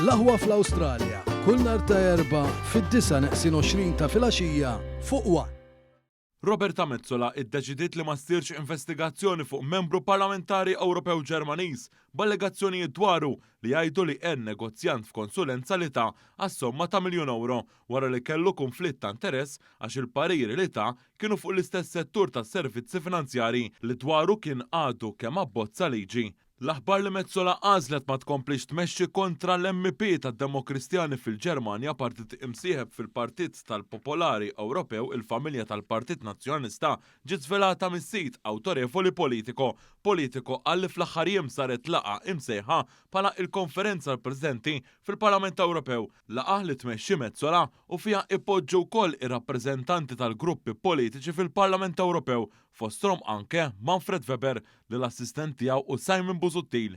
L-Aħwa fl-Awstralja, kull nhar ta' Erbgħa fid-disgħa neqsin 20 ta' filgħaxija fuq one. Roberta Metsola iddeċidiet li ma ssirx investigazzjoni fuq membru parlamentari Ewropew Ġermaniż b'allegazzjonijiet dwaru li jgħidu li għen negozjant f'konsulenza li ta għas-somma ta' miljun ewro wara li kellu kunflitt ta' interess għax il-pariri li ta kienu fuq l-istess settur tas-servizzi finanzjarji li dwaru kien għadu kemm abbozza liġi. L-aħbar li Metsola għażlet ma tkomplix tmexxi kontra l-MEP tad-Demokristjani fil-Ġermanja, partit imsieħeb fil-Partit tal-Popolari Ewropew, il-familja tal-Partit Nazzjonalista, ġiet żvelata mis-sit awtorevoli Politico. Politico qal li fl-aħħar jiem saret laqgħa imsejħa bħala il-Konferenza tal-Presidenti fil-Parlament Ewropew, laqgħa li tmexxi Metsola u fiha ipoġġu wkoll ir-rappreżentanti tal-gruppi politiċi fil-Parlament Ewropew, fosthom anke Manfred Weber li l-assistent tiegħu hu Simon Busuttil.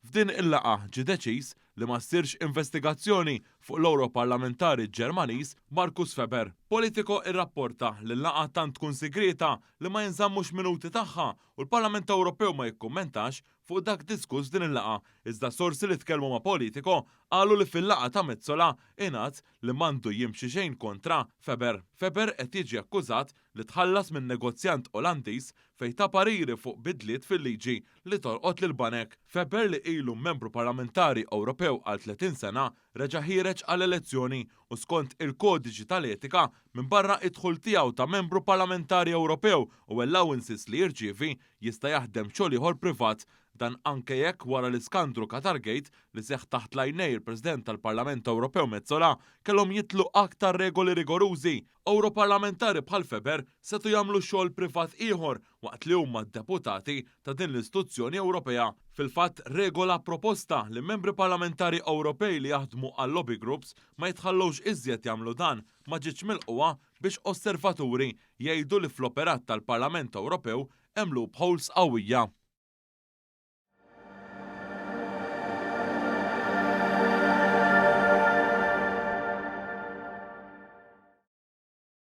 F'din il-laqgħa ġie deċiż li ma ssirx investigazzjoni fuq l-Ewroparlamentari Ġermaniż Markus Feber. Politico irrapporta li l-laqgħa tant tkun sigrieta li ma jinżammux minuti tagħha u l-Parlament Ewropew ma jikkummentax fuq dak diskuss f'din il-laqgħa iżda sorsi li tkellmu ma' Politico qalu li fil-laqgħa ta' Metsola ingħad li m'għandu jimxi xejn kontra Feber. Feber qed jiġi akkużat li tħallas minn negozjant Olandiż fejn ta pariri fuq bidliet fil-liġi li tolqot lill-banek. Feber li ilu membru parlamentari Ewropew għal 30 sena reġa' ħiereġ għal elezzjoni u skont il-kodiċi tal-etika minbarra d-dħul tiegħu ta' membru parlamentari Ewropew u allowances li jirċievi jista' jaħdem xogħol ieħor privat. Dan anke jekk wara l-iskandlu Qatargate li seħħ taħt l-għajnej il-President tal-Parlament Ewropew Metsola kellhom jidħlu aktar regoli rigorużi. Ewroparlamentari bħal Feber setgħu jagħmlu xogħol privat ieħor waqt li huma deputati ta' din l-istituzzjoni Ewropea. Fil-fatt, regola proposta li membri parlamentari Ewropej li jaħdmu għal lobby groups ma jitħallewx iżjed jagħmlu dan ma ġietx milqugħa biex osservaturi jgħidu li fl-operat tal-Parlament Ewropew hemm loopholes qawwija.